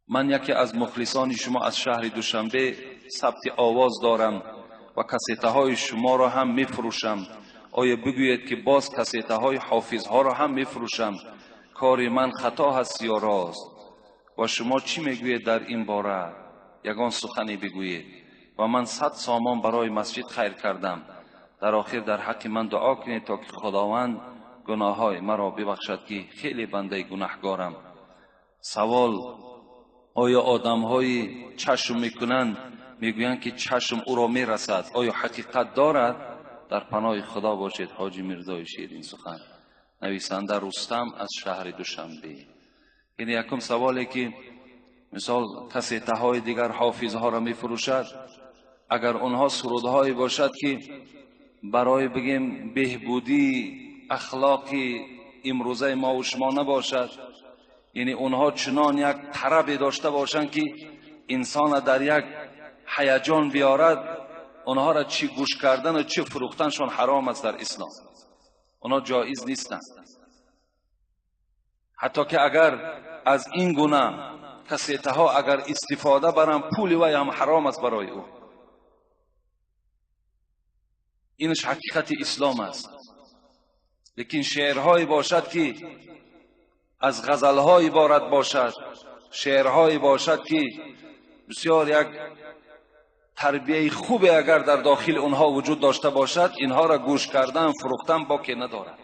Ман яке аз мухлисони шумо аз шаҳри Душанбе сабти овоз дорам ва кассетаҳои шуморо ҳам мефурӯшам. Оё бигӯед ки боз кассетаҳои ҳофизҳоро ҳам мефурӯшам? Кори ман хато ҳаст ё рост? Ва шумо чӣ мегӯед дар ин бора? Ягон сухане бигӯед. Ва ман 100 сомон барои масҷид хайр кардам. Дар охир дар ҳаққи ман дуо кунед то ки Худованд гуноҳҳои маро бибахшад, ки хеле бандаи гунаҳгорам. Савол: оё одамҳои чашм мекунанд мегӯянд ки чашм ӯро мерасад, оё ҳақиқат дорад? Дар паноҳи Худо бошед. Ҳоҷи Мирзои Ширин сухан. Нависанда Рустам аз шаҳри Душанбе. Ин якум саволе ки мисол кассетаҳои дигар ҳофизҳоро мефурӯшад, агар онҳо сурудҳое бошад ки барои бигем беҳбудии ахлоқи имрӯзаи мо ва шумо набошад, яъне онҳо чунон як тарабе дошта бошанд ки инсонро дар як ҳаяҷон биёрад, онҳоро чӣ гӯш кардан ва чӣ фурӯхтаншон ҳаром аст дар ислом. Онҳо ҷоиз нестанд. Ҳатто ки агар аз ин гуна кассетаҳо агар истифода баранд, пули вай ҳам ҳаром аст барои ӯ. Инаш ҳақиқати ислом аст. Лекин шеърҳое бошад ки аз ғазалҳо иборат бошад, шеърҳое бошад ки бисёр як тарбияи хубе агар дар дохили онҳо вуҷуд дошта бошад, инҳоро гӯш кардан, фурӯхтан боке надорад.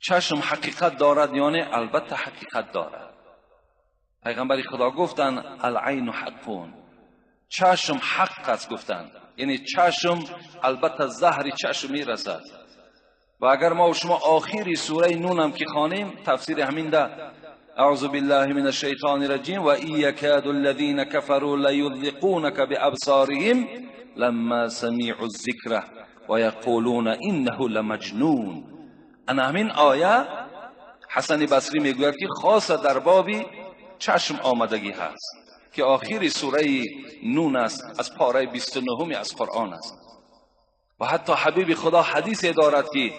Чашм ҳақиқат дорад ё не? Албатта ҳақиқат дорад. Пайғамбари Худо гуфтанд: алайну ҳаққун. Чашм ҳақ аст гуфтанд. Яъне чашм албатта заҳри чашм мерасад. Ва агар мо шумо охири сураи Нунам ки хонем, тафсири ҳамин да: اعوذ بالله من الشیطان الرجیم و ان یکاد الذین كفروا لیذلقونک بابصارهم لما سمعوا الذکر و یقولون انه لمجنون. انا همین آیه حسن بصری میگوید که خاص در بابی چشم آمدگی هست که آخر سوره نون است، از پاره 29 از قرآن است. و حتی حبیب خدا حدیث دارد که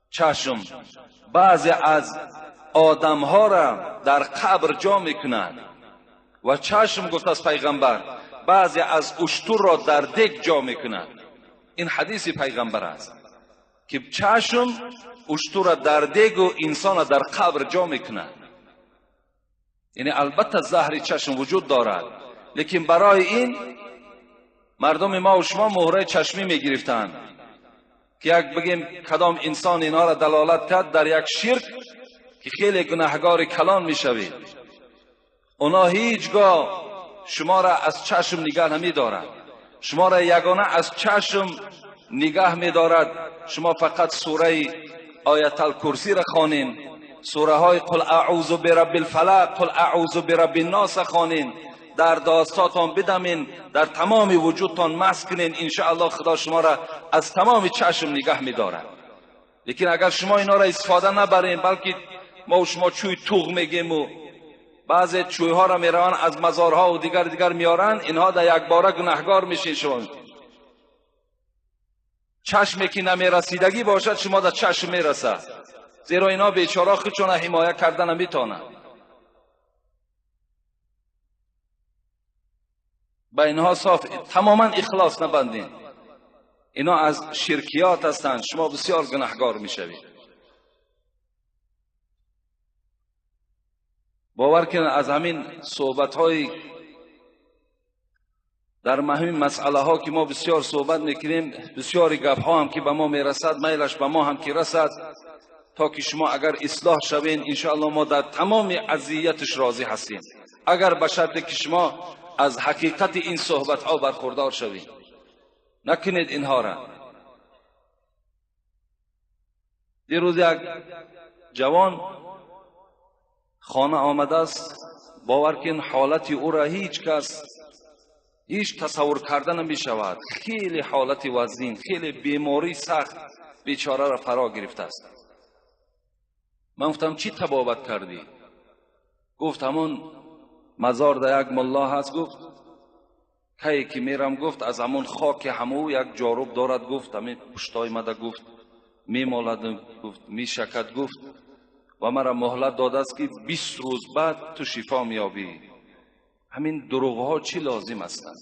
چشم بعضی از آدمها را در قبر جا میکنند و چشم گفت از پیغمبر بعضی از اشتر را در دگ جا میکنند. این حدیث پیغمبر است که چشم اشتر را در دگ و انسان را در قبر جا میکند. یعنی البته زهر چشم وجود دارد، لیکن برای این مردم ما و شما مهره چشمی میگرفتند که یک بگیم کدام انسان اینها را دلالت کرد در یک شرک که خیلی گناهگار کلان میشوید. اونا هیچگاه شما را از چشم نگاه نمیدارند، شما را یگانه از چشم نگاه میدارد. شما فقط سوره آیت الکرسی را خوانین، سوره های قل اعوذ برب الفلق، قل اعوذ برب الناس خوانین، در داستاتان بدمین، در تمام وجودتان مسح کنین، انشاءالله خدا شما را از تمام چشم نگاه میدارد. لیکن اگر شما اینا را استفاده نبرین، بلکه ما و شما چوی توغ میگیم و بعضی چوی ها را میروند از مزارها و دیگر میارن، اینها در یک باره گناهگار میشین. شما چشمی که نمیرسیدگی باشد شما در چشم میرسد، زیرا اینا بیچاره خودشون حمایت کردن نمیتونن. با اینها صاف تماما اخلاص نبندین، اینا از شرکیات هستند، شما بسیار گناهگار میشوید. باور کنید از همین صحبت های در مهم مسئله ها که ما بسیار صحبت میکنیم، بسیاری گپ ها هم که به ما میرسد، میلش به ما هم که رسد، تا که شما اگر اصلاح شوین انشاءالله ما در تمام اذیتش راضی هستیم، اگر به شرط که شما از حقیقت این صحبت ها برخوردار شوید. نکنید اینها را. دیروز یک جوان خانه آمده است، باور کن حالت او را هیچ کس هیچ تصور کرده نمی شود. خیلی حالت وزین، خیلی بیماری سخت بیچاره را فرا گرفته است. من گفتم چی تبابت کردی؟ گفت همون مزار در یک ملا هست. گفت کی که میرم، گفت از همون خاک همو یک جاروب دارد، گفت همین پشتای مده، گفت میمالد، گفت میشکد، گفت ва маро муҳлат додааст ки 20 рӯз баъд ту шифо меёбӣ. Ҳамин дурӯғҳо чӣ лозим ҳастанд?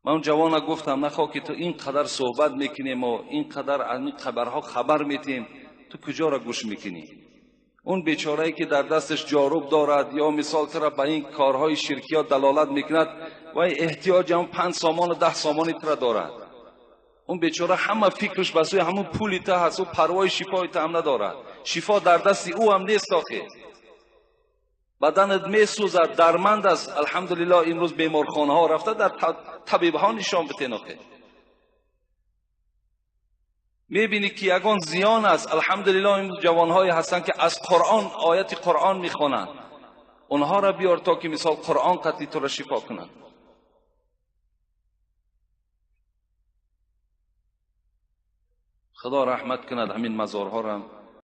Ман он ҷавона гуфтам нахоҳ ки ту ин қадар суҳбат мекунем ва ин қадар аз ин хабарҳо хабар метиҳем, ту куҷоро гӯш мекунӣ? Он бечорае ки дар дасташ ҷоруб дорад ё мисол туро ба ин корҳои ширкиё далолат мекунад, вай эҳтиёҷ ҳам 5 сомон ва 10 сомони туро дорад. Он бечора ҳама фикраш ба сӯи ҳамон пули ту ҳаст, ӯ парвои шифои ту ҳам надорад. Шифо дар дасти ӯ ҳам нест охир. Баданат месӯзад, дарманд аст. Алҳамдулиллоҳ имрӯз беморхонаҳо рафта дар табибҳо нишон битен охир. Мебинӣ ки ягон зиён аст. Алҳамдулиллоҳ имрӯз ҷавонҳое ҳастанд ки аз Қуръон ояти Қуръон мехонанд. Онҳоро биёр то ки мисол Қуръон қатъи туро шифо кунанд. Худо раҳмат кунад ҳамин мазорҳоро.